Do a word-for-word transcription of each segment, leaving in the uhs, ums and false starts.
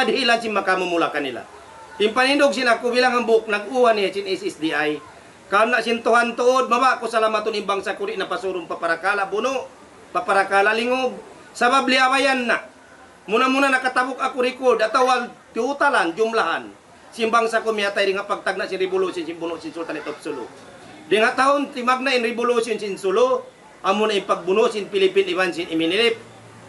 Dihilan sin makamumula kanila. In panindug sin aku bilang hambuuk nag-uwan niya sin S S D I. Karna' sin Tuhan tuud, mabaya' ku salamatun in bangsa ku di' na pasurun pa parakala' bunu', pa parakala' lingug. Sabab liyabayan na. Muna-muna nakatabuk aku record, atawa tiyutalan, jumlahan. Sin bangsa ku miyatay dayn ha pagtagna' sin revolution, sin bunu' sin Sultanate of Sulu. Dayn ha tahun timagna' in revolution sin Sulu, amuna in pagbunu' sin Philippine iban sin M N L F.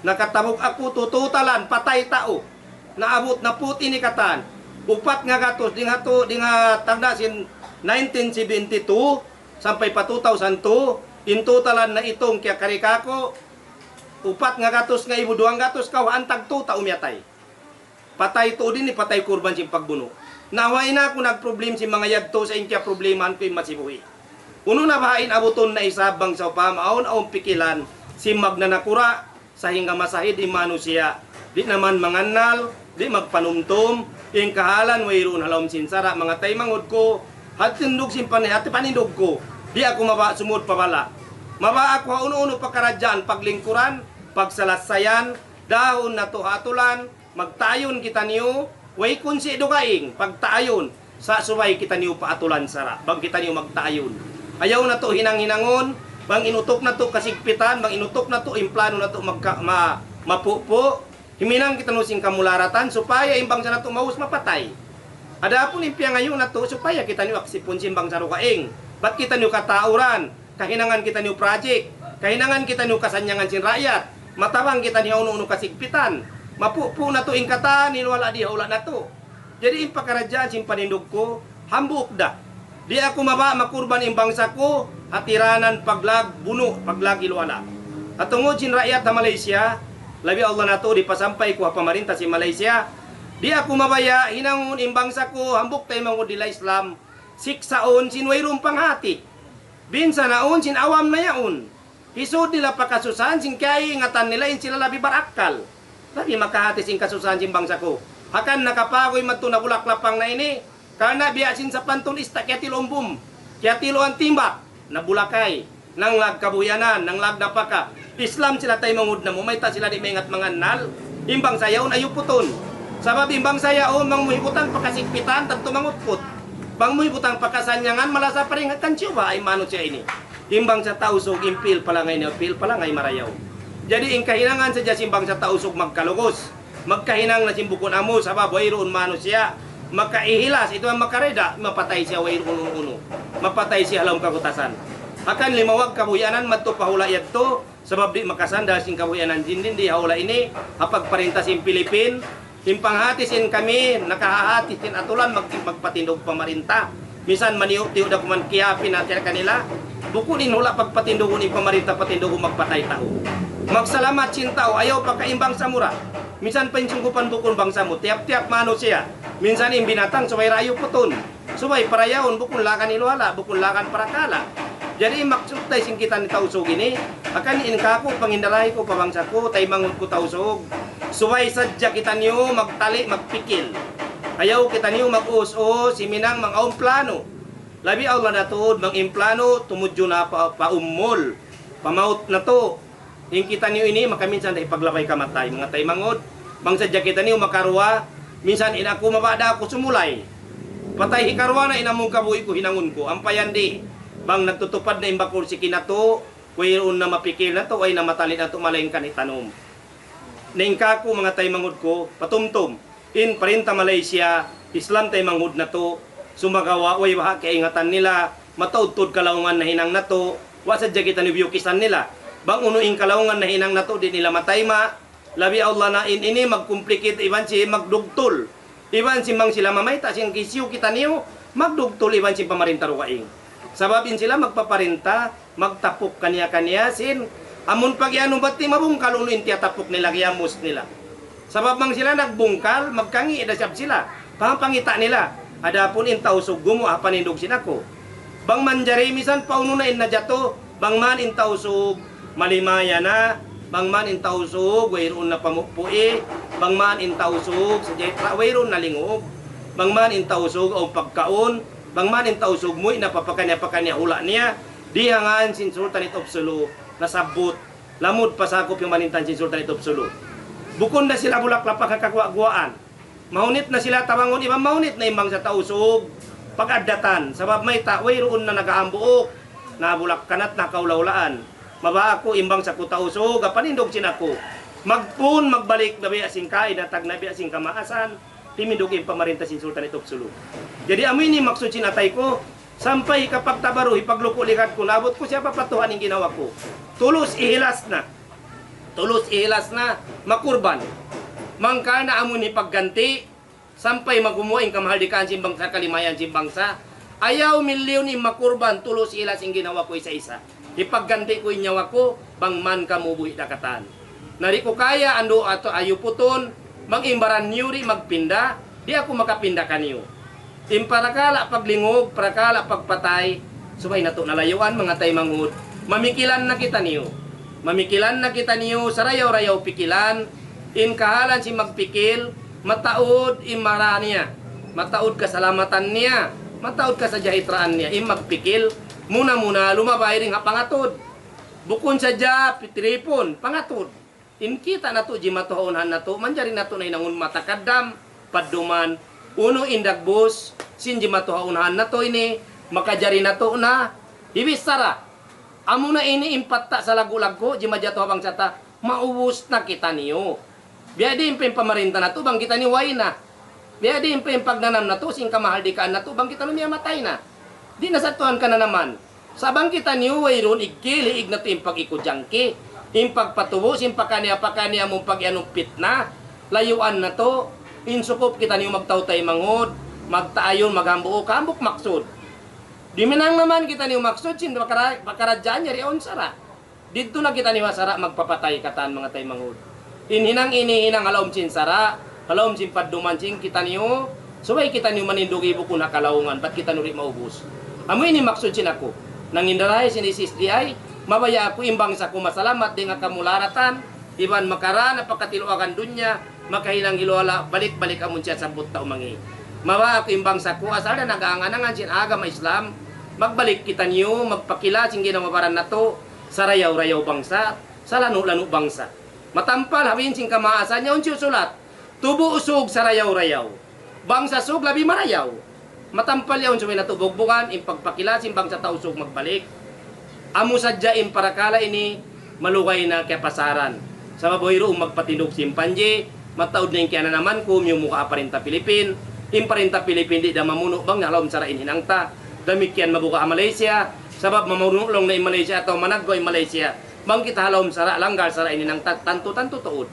Nakatabuk aku tutulan patay tau. Naabut na put ini katan. Upat ngagatus dayn ha tu, dayn ha tagna' sin nineteen seventy-two sampay pa two thousand two, in tutulan na itung kiyakari kaku', upat ngagatus ngaibu duwanggatus kawhaan tagtu tau miyatay. Patay tuud ini, patay kurban sin pagbunu'. Na way na aku nagproblem sin manga yadtu sa' in kiyaproblemahan ku in masi buhi'. Unu na baha' in abutun na isab bang sawpama awn, awn pikilan sin magnanakura', sahingga masahid in manusiya'. Di' na man mangannal, di' magpanumtum, in kahalan wayruun ha lawm sin sara', manga taymanghud ku, hati tindug sin pani-, hati panindug ku. Di' aku mabaya' sumud pa bala'. Mabaya' aku ha unu-unu pakaradjaan, paglingkuran, pagsalasayan, dahun natu' ha atulan, magtaayun kitaniyu, way kunsi' dugaing, pagtaayun, sa' subay kitaniyu paatulan sara', bang kitaniyu magtaayun. Ayaw natu' hinang-hinangun, bang in utuk natu' kasigpitan, bang in utuk natu' in plano natu' magka-, ma-, mapupu', huminang kitaniyu sin kamudaratan, supaya in bangsa natu' maus mapatay. Adapun in piyangayu' natu', supaya kitaniyu aksipun sin bangsa dugaing. Bat kitaniyu katauran, kahinangan kitaniyu project, kahinangan kitaniyu kasannyangan sin raayat, matabang kitaniyu ha unu-unu kasigpitan, mapupu' natu' in katan, hiluhala' di' ha hula' natu'. Jadi in pakaradjaan sin panindug ku, hambuuk da. Di' aku mabaya' makurban in bangsa ku, ha tiranan paglag bunu', paglag hiluhala'. Ha tungud sin raayat ha Malaysia, labi awla natu' di' pasampay ku ha pamarinta sin Malaysia. Di' aku mabaya' hinangun in bangsa ku, hambuuk taymanghud nila Islam, siksaun sin wayruun panghati. Minsan awn sin awam na yaun. Hisud nila pa kasusahan sin kaingatan nila in sila labi barakkal. Labi makahati sin kasusahan sin bangsa ku. Hangkan nakapaguy madtu nabulak lapang na ini. Karna' biya' sin sapantun ista' kiyatiluun bum. Kiyatiluun timbak. Nabulakay. Nanglag kabuhianan, nanglag napaka. Islam sila taymanghud namu', mayta' sila di' maingat mangannal. In bangsa yaun ayaw putun. Sabab in bangsa yaun bang mu hibutang pa kasigpitan, tantu mangutput. Bang mu hibutang pa kasannyangan, malasa pa rin hangkan siyuba in manusiya' ini. In bangsa Tausug, in piil palangay niya, piil palangay marayaw. Jadi in kahinangan sadja sin bangsa Tausug magkalugus. Magkahinang na sin bukun amu, sabab wayruun manusiya' makaihilas, itu ang makareda, mapatay siya wayruun unu-unu. Mapatay siya ha lawm kagutasan. Hangkan limawag kabuhianan madtu pa hula' yadtu, sabab di' makasandal sin kabuhianan dindi ha hula' ini, ha pagparinta sin Pilipin, in panghati sin kami, nakahahati sin atulan mag-, magpatindug pamarinta. Minsan maniyu'-tiyu' da kuman kiyapi na kira kanila. Bukun in hula' pagpatindugun in pamarinta patindugun magpatay tau. Magsalamat sin tau, ayaw pagka in bangsa mu ra. Minsan pa in sunggupan bukun bangsa mu, tiyap-tiyap manusiya'. Minsan in binatang, subay rayu putun. Subay parayawun, bukun lakan hiluhala', bukun lakan parakala'. Jadi maksud tay sin kita ni Tausug ini, hangkan in kaku' pangindarahi ku pa bangsa ku, taymanghud ku Tausug. Subay sadja kitaniyu magtali, magpikil. Ayaw kitaniyu mag-us-us, huminang mag-awn plano. Labi awla na tuud bang in plano, tumudju na pa, pa umul, pa maut natu'. In kitaniyu ini, makaminsan da hipaglabay kamatay, manga taymanghud. Bang sadja kitaniyu makaruwa, minsan in aku mabaya' da aku sumulay. Patay hikaruwa na in amu kabuhi' ku hinangun ku. Ampa yan di', bang nagtutupad na in bakul siki natu', wayruun na mapikil natu', way na matali natu', malaingkan hitanum. Na in kaku' manga taymanghud ku, patumtum. In parinta Malaysia, Islam taymanghud natu', sumagawa' way baha' kaingatan nila, mataud-taud kalaungan nahinang natu', wa' sadja kitaniyu biyukisan nila. Bang unu in kalaungan nahinang natu', di' nila matayma', labi awla na in ini magkomplikit iban sin magdugtul. Iban sin bang sila mamayta' sin kisiyu kitaniyu, magdugtul iban sin pamarinta dugaing. Sabab in sila magpaparinta, magtapuk kaniya-kaniya sin, amun pag-iyanun bat di' mabungkal unu in tiyatapuk nila, kiyamus nila. Sabab bang sila nagbungkal, magkangi' da isab sila, paham pangita' nila. Adapun in Tausug gumuwa' ha panindug sin aku. Bang manjari misan pa unu na in najatu, bang man in Tausug malimaya na, bang man in Tausug wayruun na pamupui, bang man in Tausug sajahitra wayruun na lingug, bang man in Tausug awn pagkaun, bang man in Tausug muwi' na pa pakaniya-pakaniya hula' niya, di' ha ngan sin Sultanate of Sulu nasabbut, lamud pa sakup pamarintahan sin Sultanate of Sulu. Bukun da sila bulak lapang ha kaguwa'-guwaan. Mahunit na sila Tabangun, iban mahunit na in bangsa Tausug pag-addatan. Sabab mayta', wayruun na naghahambuuk, nabulakkan at nakahula'-hulaan. Mabaya' aku in bangsa ku Tausug, ha panindug sin aku. Magpun, magbalik na biya' sin kain, ha tagna' biya' sin kamaasan, timindug in pamarinta sin Sultanate of Sulu. Jadi amu ini maksud sin atay ku, sampay hikapagtabaru, hipagluku' ligad ku, naabut ku siya pa patuhan in ginawa ku. Tulus ihilas na. Tulus ihilas na, makurban. Bang karna' amu in hipagganti', sampay magumuwa' in kamahaldikaan sin bangsa, kalimayan sin bangsa. Ayaw milyun in makurban, tulus ihilas in ginawa ku isa-isa. Hipagganti' ku in nyawa ku, bang man kamu buhi' da katan. Na di' ku kaya andu' atu ayuputun, bang in baran niyu di' magpinda, di' aku makapinda kaniyu. In parakala' paglingug, parakala' pagpatay, subay natu' na layuan, manga taymanghud. Mamikilan na kitaniyu. Mamikilan na kitaniyu, sarayaw-rayaw pikilan, in kahalan sin magpikil, mataud in mara niya, mataud kasalamatan niya, mataud kasajahitraan niya, in magpikil, muna-muna lumabay dayn ha pangatud. Bukun sadja pitiripun, pangatud. In kita' natu' jimatu ha unahan natu', manjari natu' na hinangun matakaddam, padduman, unu in dagbus, sin jimatu ha unahan natu' ini, makajari natu' na, hibichara. Amuna ini in patta' salaggu'-laggu', jimajatu ha bangsa ta, maubus na kitaniyu. Biya' diin pa in pamarinta natu', bang kitaniyu way na. Biya' diin pa in pagnanam natu', sin kamahaldikaan natu', bang kitaniyu miyamatay na. Di' na sa tuwan kananaman. Sa' bang kitaniyu wayruun, iggil, hiig natu' in pag-ikujangki, in pagpatubu', sin pakaniya-pakaniya amun pag-iyanun pitna, layuan natu', in sukup kitaniyu magtaw-taymanghud, magtaayun, maghambuuk, hambuuk maksud. Di' minang naman kitaniyu maksud, sin pakara-, pakaradjaan yari awn sara'. Didtu na kitaniyu ha sara' magpapatay katan manga taymanghud. In hinang ini hinang ha lawm sin sara', ha lawm sin padduman sin kitaniyu, subay kitaniyu manindug bukun ha kalaungan, bat kitaniyu di' maubus. Amu ini maksud sin aku. Nangindarahi sin S S D I, mabaya' aku in bangsa ku masalamat dayn ha kamudaratan, iban makarā na pa katiluagan dunya, makahinang hiluhala', balik-balik amun siyasabbut ta umangi'. Mabaya' aku in bangsa ku, asal da nag-aangan-angan sin agama Islam, magbalik kitaniyu, magpakila sin ginhawa-baran natu', sarayaw-rayaw bangsa, salanu'-lanu' bangsa. Matampal ha bīn sin kamaasan niya, awn siyusulat, tubu' Sug sarayaw-rayaw. Bangsa Sug labi marayaw. Matampal yaun subay natu' bugbugan, in pagpakila sin bangsa Tausug magbalik. Amu sadja in parakala' ini, malugay na kiyapasaran. Sabab wayruun magpatindug sin panji, mataud na in kiyananaman ku, miyumuka' ha parinta Pilipin. In parinta Pilipin di' da mamunu' bang ha lawm sara' in hinang ta. Damikkiyan mabuga' ha Malaysia, sabab mamunu' laung na in Malaysia atawa managgaw in Malaysia. Bang kita ha lawm sara', langgal sara' in hinang ta, tantu-tantu tuud.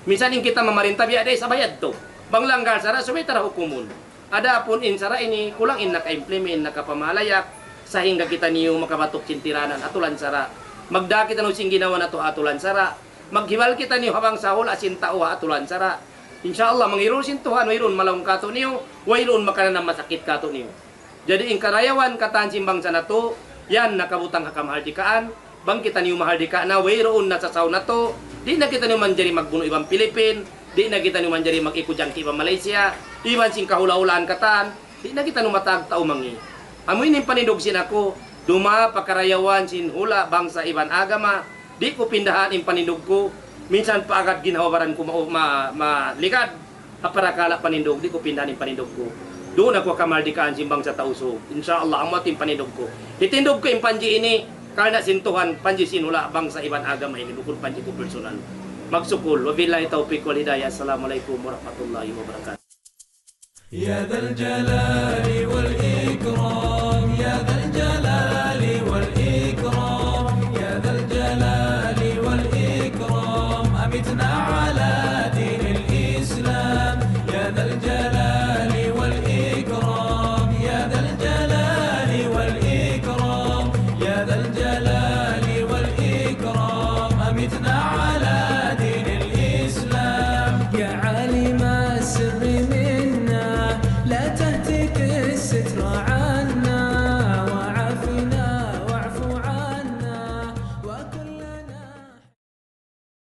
Minsan in kita mamarinta biya' da isab ha yadtu. Bang langgal sara', subay ta da hukumun. Adapun in sara' ini, kulang in naka-implement, nakapamahalayak, sahingga kitaniyu makabatuk sin tiranan, atulan sara'. Magdā kitaniyu sin ginhawa natu' atulan sara'. Maghibal kitaniyu ha bangsa hula' sin tau ha atulan sara'. Insya Allah, mangirul sin Tuhan, wayruun malaung kātu'niyu, wayruun makananam masakit kātu'niyu. Jadi in karayawan katan sin bangsa natu', yan nakabutang ha kamahaldikaan, bang kitaniyu mahaldika na, wayruun na sasaw natu', di' na kitaniyu manjari magbunu' iban Pilipin, di' na kitaniyu manjari mag-ikujangki iban Malaysia, iban sin kahula'-hulaan katan, di' na kitaniyu matag tau mangi'. Amu ini in panindug sin aku, duma pa karayawan sin hula' bangsa iban agama, di' ku pindahan in panindug ku, minsan pa agad ginhawa-baran ku ma-, ma-, maligad, ha parakala' panindug, di' ku pindahan in panindug ku. Duun aku ha kamaldikaan sin bangsa Tausug. Insya Allah, amu in panindug ku. Hitindug ku in panji ini, karna' sin Tuhan, panji sin hula' bangsa iban agama ini, bukun panji ku personal. Magsukul. Wabillahi tawfiq wal hidayah. Assalamu alaykum warahmatullahi wabarakatuh. يا ذا الجلال والإكرام، يا ذا الجلال والإكرام.